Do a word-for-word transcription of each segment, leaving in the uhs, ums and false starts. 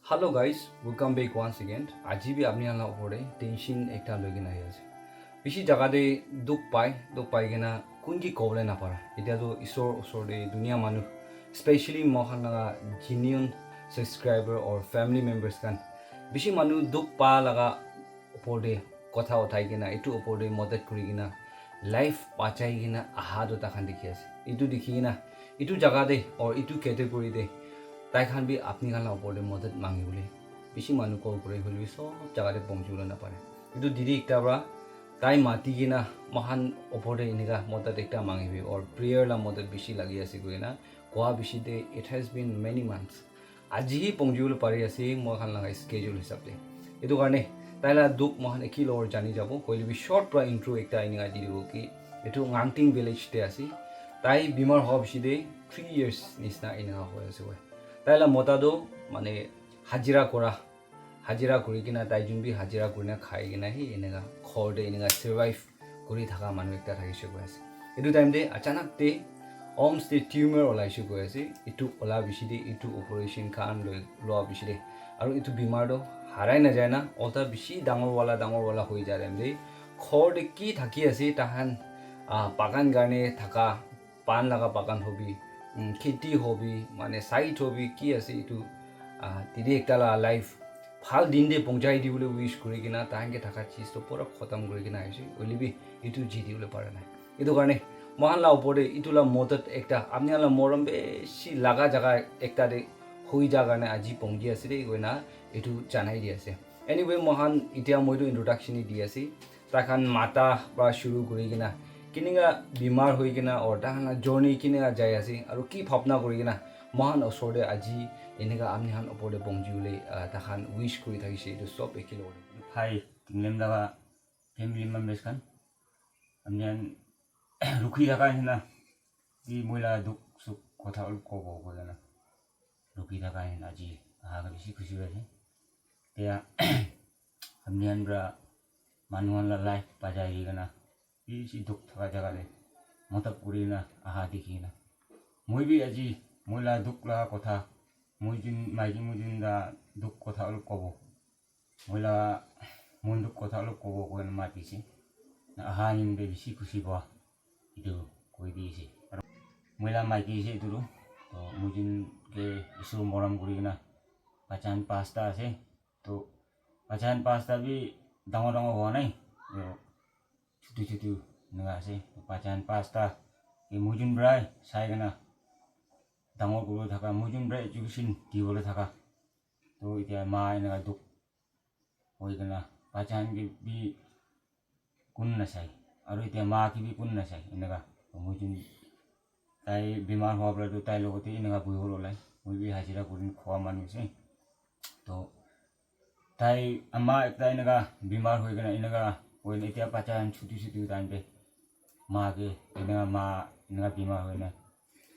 Hello guys, welcome back once again. Aji bi apni khan la opor te tension ekta loi kena ahi ase. Bishi jaga te dukh pai, dukh pai kena kun ki kobole napara. Etia toh isor osor te dunia manu, specially moikhan laga genuine subscriber or family members khan, bishi manu dukh pa laga opor te kotha uthai kena, etu opor te madad kuri kena, life bachai kena aha toh takhan dikhi ase. Etu dikhi kena, etu jaga te or etu category te tai khan bi apni khan la opor te madad mangi bole bishi manu call kure, hoile bi sob jaga te pongji bole napare. Etu didi ekta para tai mati kena moikhan opor te enika madad ekta mangi bi or prayer la madad bishi lagi ase koina koa bishi te, it has been many months. Aji hi pongji bole pari ase moikhan laga schedule hisab te. Etu karne tai la dukh moikhan eki logor jani jabo. Hoile bi short para intro ekta enika di dibo ki etu Ngangting village te ase. Tai bimar howa bishi te three years nisna enika hoi ase koi. Tai la mota toh mane hajira kora, hajira kuri kena tai jun bi hajira kuri na khai kena hi enika ghor te enika survive kuri thaka manu ekta thakishe koi ase. Etu time te achanak te arms te tumor olaishe koi ase. Etu ola bishi te, etu operation khan loi loa bishi te, aru etu bimar toh harai na jai na, ulta bishi dangor wala, dangor wala hoi ja time te ghor te ki thaki ase, tahan, ah, bagan karne thaka, pan laga bagan hobi, um, kheti hobi, mane side hobi, ki ase etu, ah, didi ekta la life bhal din te pongchai di bole wish kuri kena, tahan ke thaka cheez toh pura khotom kuri kena aise, hoile bi etu ji di bole para nai. Etu karne moikhan la opor te etu la madad ekta, apni khan la morom bishi laga jaga ekta te hoi ja karne aji pongji ase de koina etu janai di ase. Anyway, moikhan etia moi tu introduction hi di ase. Tai khan mata para shuru kuri kena, kinika bimar hoi kena, or tai khan la journey kinika jai ase, aru ki bhabna kuri kena moikhan osor te aji enika apni khan opor te pongji bole, ah, tai khan wish kuri thakishe, etu sob eki logor te. Bhai, Tinglem laga family members khan, apni khan rukhi thaka nishina, ki moi la dukh sukh kotha olop kobo koi kena rukhi thaka nishina aji aha ka bishi khushi hoise. Tia apni khan para manu khan la life bachai di kena bishi dukh thaka jaga te madad kuri kena aha dikhi kena moi bi aji moi la dukh laga kotha, moi jun maiki moi jun la dukh kotha olop kobo. Moi la mon dukh kotha olop kobo koi kena mati ase. Aha nim te bishi khushi pa etu koi di ase. Aru moi la maiki ase etu tu. To moi jun ke isor morom kuri kena bachan pasta ase. To bachan pasta bi dangor dangor hua nai. To chutu chutu enika ase. Bachan pasta ke moi jun para sai kena dangor kuri thaka, moi jun para education di bole thaka. To etia ma enika dukh hoi kena bachan ke bi kun nasai, aru etia ma ke bi kun nasai enika. To moi jun tai bimar hua para tu tai logote enika buhi bole olai, moi bi hajira kuri kena khua manu ase. To tai ama ekta enika bimar hoi kena enika hoi kena etia bachan chutu chutu time te ma ke enika ma enika bimar hoi kena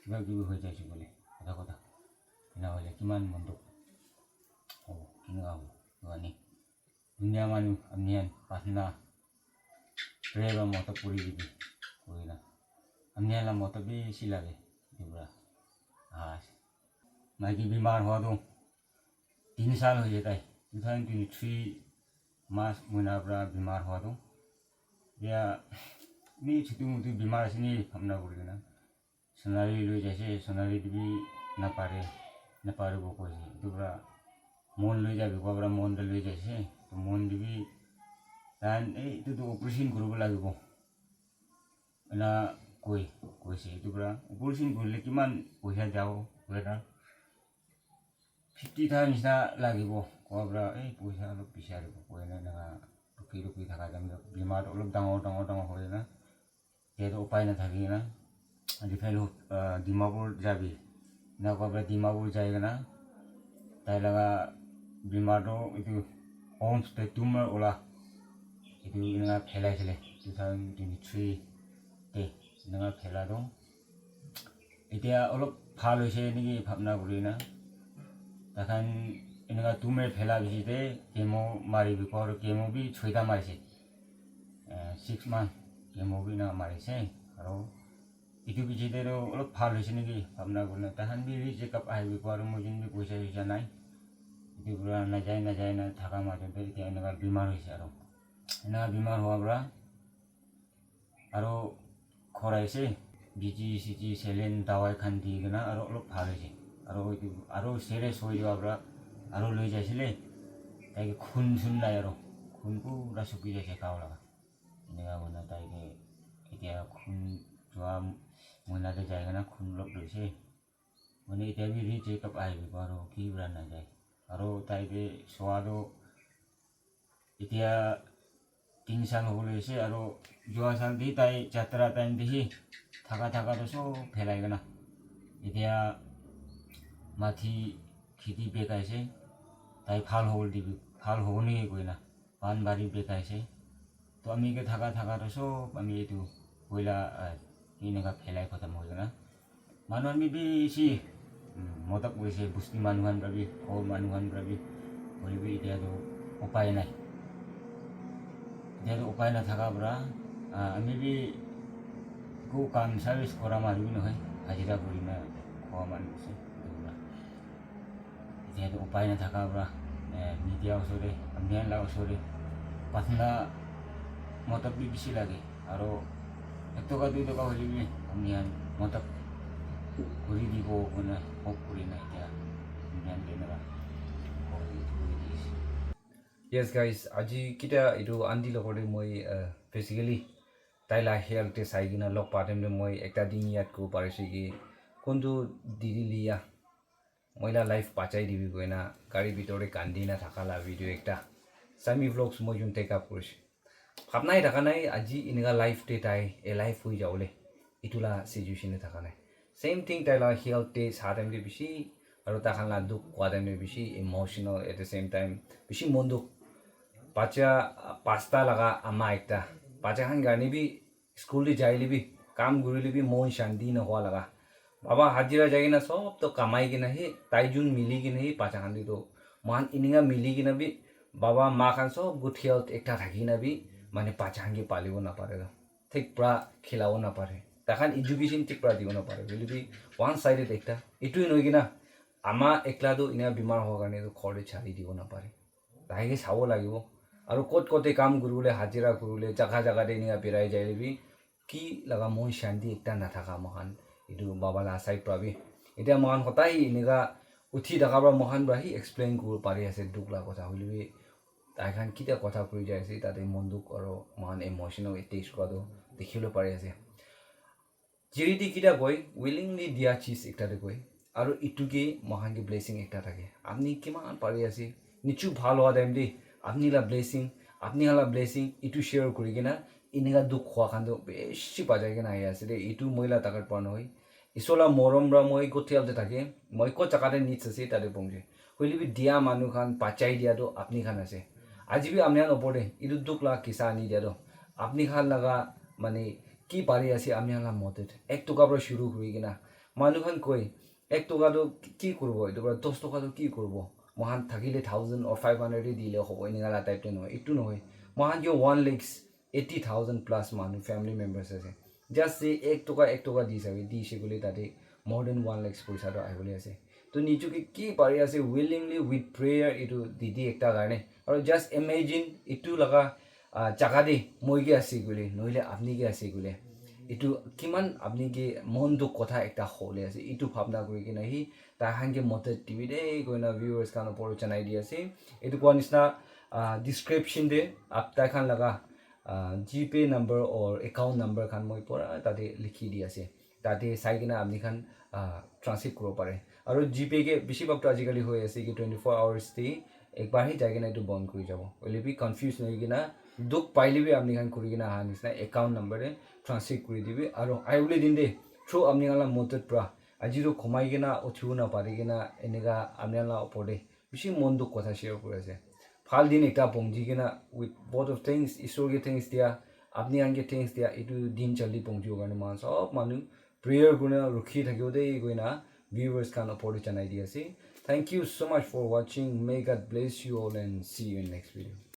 kiba kibi hoi jai ase bole kotha kotha. Ena hoile kiman mon dukh hobo, kinika hobo, etu karne dunia manu apni khan prarthana prayer para madad kuri dibi koi kena apni khan la madad bishi lage etu para aha ase. Maiki bimar hua tu tini sal hoise tai, two thousand twenty-three March moina para bimar hua tu. Tia ni chutu mutu bimar ase ni bhabna kuri kena Sonali loi jaise, Sonali te bi napare, naparibo koise. Etu para Mon loi jabi koa para Mon te loi jaise. To Mon te bi tahan, "Eh, etu tu operation kuribo lagibo." Ena koi, koise. Etu para operation kurile kiman poisa jabo, koile na fifty thousand nishina lagibo. Koa para, "Eh, poisa olop bisaribo," koina eneka rukhi rukhi thaka time te bimar tu olop dangor, dangor, dangor hoi na. Te toh upai nathaki kena, different, ah, Dimapur jabi. Ena koa para Dimapur jai kena, tai laga bimar toh etu arms te tumor ula. Etu eneka phelai sile two thousand twenty-three te eneka phela toh. Etia olop bhal hoise niki bhabna kuri kena. Takhan eneka tumor phela bishi te chemo mari bi, chemo bi choita marise. Eh, six month chemo bi na marise. Aro etu piche te toh olop bhal hoise niki bhabna kurina, tahan bi re-checkup ahibi koa, aro moi jun bi poisa soisa nai. Etu para najai najai na thaka majot te etia eneka bimar hoise aro. Eneka bimar hoa para aro ghor aise, B G C G saline dawai khan di kena aro olop bhal hoise. Aro etu aro serious hoi jua para aro loi jaisile, tai ke khun sun nai aro, khun pura suki jaise gao laga. Eneka hoina tai ke etia khun jua moila te jai kena khun olop loise. Mane etia bi re-check up ahibo aro ki para najai. Aro tai ke soa toh etia tin sal hobole hoise aro jua sal bi tai jatra time te hi thaka thaka toh sob phelai kena etia mathi kheti bek aise, tai bhal hobole dibi, bhal hobo naki koina pan bari bek aise. To ami ke thaka thaka toh sob ami etu koila, ah, eneka phelai khatam hoi kena. Manu khan bi bishi, mm, modot kurise, busti manu khan para bi, ghor manu khan para bi, hoile bi etia toh upai nai. Etia toh upai nathaka para, ah, ami bi eku kam service kora manu bi nohoi, hajira kuri na khoa manu ase, etu para. Etia toh upai nathaka para, eh, media osor te, ami khan la osor te, prarthana modot bi bishi lage. Aro ek toka dui toka hoile bi ami khan modot kuri dibo koina hope kuri na etia ami khan te eneka kuri di ase. Yes guys, aji kita etu aunty logot te moi, uh, basically tai la health te sai kena log pa time te moi ekta din yad kuribo parise ki kuntu didi liya moi la life bachai dibi koina gari bitor te kandi na thaka la video ekta Sami Vlogs moi jun take up kurise. Bhab nai thaka nai aji eneka life te tai alive hoi jabole etu la situation te thaka nai. Same thing tai la health te sa time te bishi aro tai khan la dukh kua time te bishi emotional, at the same time bishi mon dukh. Bacha, ah, pasta laga ama ekta. Bacha khan karne bi school te jai le bi, kam kuri le bi mon shanti na hua laga. Baba hajira jai kena sob toh kamai kena he, tai jun mili kena he, bacha khan te toh moikhan eneka mili kena bi, baba ma khan sob good health ekta thaki kena bi, mane bacha khan ke palibo napare toh. Thik pra khilabo napare. Tai khan education thik pra dibo napare. Hoile bi one sided ekta. Etu hi nohoi kena, ama ekla toh eneka bimar hua karne toh ghor te chari dibo napare. Tai ke sabo lagibo. Aro kot kot te kam kuribole, hajira kuribole, jaga jaga te eneka birai jai le bi, ki laga mon shanti ekta nathaka moikhan etu baba la side pra bi. Etia moikhan hodai eneka uthi thaka pra moikhan pra hi explain kuribo pari ase dukh la kotha hoile bi tai khan kitia kotha kuri jai ase tate mon dukh aro moikhan emotional attach kura toh dikhibole pari ase. Charity kita koi willingly dia cheez ekta te koi. Aru itu ke moikhan ke blessing ekta thake. Apni kiman pari ase, nichu bhal howa time te apni la blessing, apni khan la blessing itu share kuri kena eneka dukh howa khan toh bishi bachai kena ahi ase de. Itu moi la takat pra nohoi. Isor la morom pra moi good health te thake. Moi kot jaga te needs ase tate pongje. Hoile bi dia manu khan bachai dia toh apni khan ase. Aji bi apni khan opor te itu dukh la kisa ani dia toh apni khan laga mane ki pari ase apni khan la modot. Ek toka pra shuru kuri kena manu khan koi, ek toka toh ki, ki kuribo, etu pra dos toka toh ki kuribo? Moikhan thakile thousand or five hundred te dile hobo, eneka la type te nohoi, etu nohoi. Moikhan ke one lakhs eighty thousand plus manu family members ase. Just say ek toka, ek toka di sabi, di se koile tate more than one lakhs poisa toh ahibole ase. To nichu ke ki pari ase willingly with prayer etu didi ekta karne. Aru just imagine etu laga, ah, jaga te moi ke ase koile, nohile apni ke ase koile. Etu kiman apni ke mon dukh kotha ekta hole ase. Etu bhabna kuri kena hi tai khan ke modot dibi de koina viewers khan opor te janai di ase. Etu koa nisna, ah, description te ap tai khan laga, ah, GPay number or account number khan moi pura tate likhi di ase. Tate sai kena apni khan, ah, transact kuribo pare. Aru GPay ke bishi bhag toh ajikali hoi ase ki twenty four hours te ekbar hi jai kena etu bon kuri jabo. Hoile bi confuse nohoi kena dukh paile bi apni khan kuri kena aha nisna account number te transact kuri dibi. Aru ahibole din te through apni khan la modot pra aji toh khomai kena uthibo na pari kena eneka apni khan la opor te bishi mon dukh kotha share kuri ase. Bhal din ekta pongji kena with both of thanks, Isor ke thanks dia, apni khan ke thanks dia, etu din jaldi pongjibo karne moikhan sob manu prayer kurina rukhi thakibo de koina viewers khan opor te janai di ase. Thank you so much for watching. May God bless you all and see you in next video.